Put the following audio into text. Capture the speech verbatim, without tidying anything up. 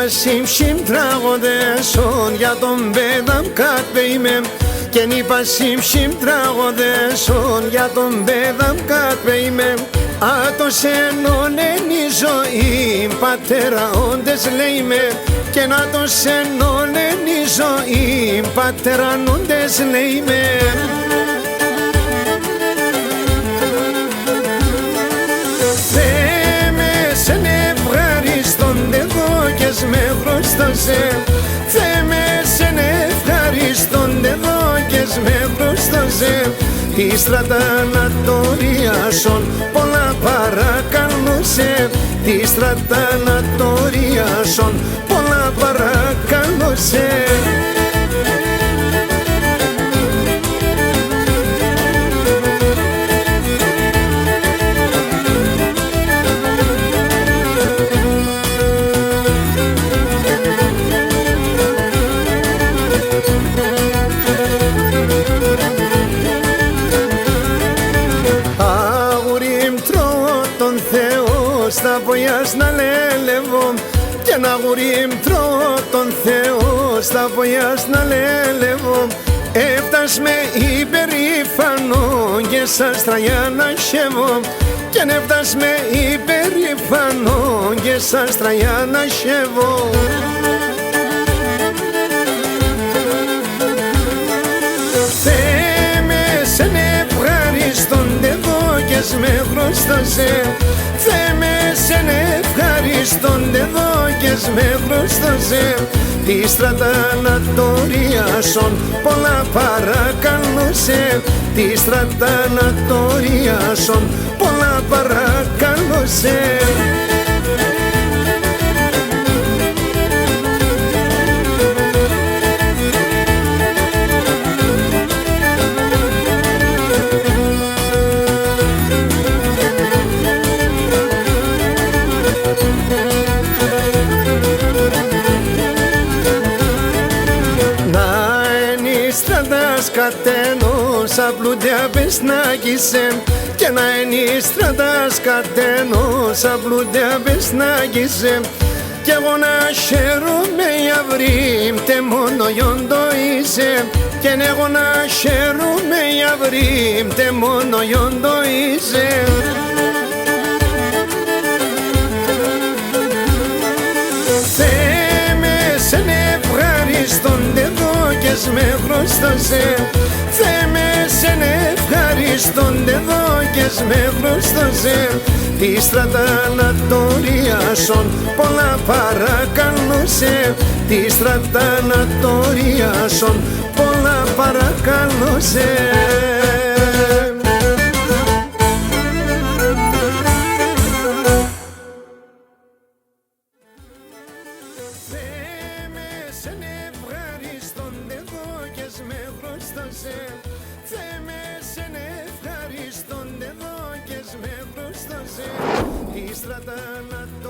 Σιμ σιμ τραγωδέσον για τον παιδά μ' κάτ' πέει με. Κι έν' είπα σιμ σιμ τραγωδέσον για τον παιδά μ' κάτ' πέει με. Ατός ενώνεν η ζωή μ', πατέρα, όν τες λέει με. Κι έν' ατός ενώνεν η ζωή μ', πατέρα, όν τες λέει με. Θεέ με, σεν ευχαριστώ ντ' εδώκες μ', εχρωστώ σε. Θεέ με, σεν ευχαριστώ ντ' εδώκες μ', εχρωστώ σε. Τη στράταν ατ' ορία σον πολλά παρακαλώ σε. Τη στράταν ατ' ορία σον πολλά παρακαλώ σε. Αγουρί μ', τρώω τον Θεό, στα πογιάς να λελεύω. Κι ένα αγουρί μ', τρώω τον Θεό, στα πογιάς να λελεύω. Ευτάς με υπερήφανον και σ' αστραγιάν αχεύω. Κι έν' ευτάς με υπερήφανον και σ' αστραγιάν αχεύω. Θεέ με, σεν ευχαριστώ ντ' εδώκες μ', εχρωστώ σε. Θεέ με, σεν ευχαριστώ ντ' εδώκες μ', εχρωστώ σε. Τη στράταν ατ' ορία σον πολλά παρακαλώ σε. Τη στράταν ατ' ορία σον πολλά παρακαλώ σε. Να έν' η στράτα σκατένος, σα πλούτια πεσνάκισε. Κι να έν' η στράτα σκατένος, σα πλούτια πεσνάκισε. Κι εγώ να χαίρουμαι, η αυρή μ' τ' εμόνον γιον ντο είσαι. Κι έν' εγώ να χαίρουμαι, η αυρή μ' τ' εμόνον γιον ντο είσαι. Θεέ με, σεν ευχαριστώ ντ' εδώκες μ', εχρωστώ σε. Θεέ με, σεν ευχαριστώ ντ' εδώκες μ', εχρωστώ σε. Τη στράταν ατ' ορία σον πολλά παρακαλώ σε. Τη στράταν ατ' ορία σον πολλά παρακαλώ σε. Θεέ με, σεν ευχαριστώ ντ' εδώκες μ', εχρωστώ σε. Θεέ με, σεν ευχαριστώ ντ' εδώκες μ', εχρωστώ σε. Τη στράταν ατ'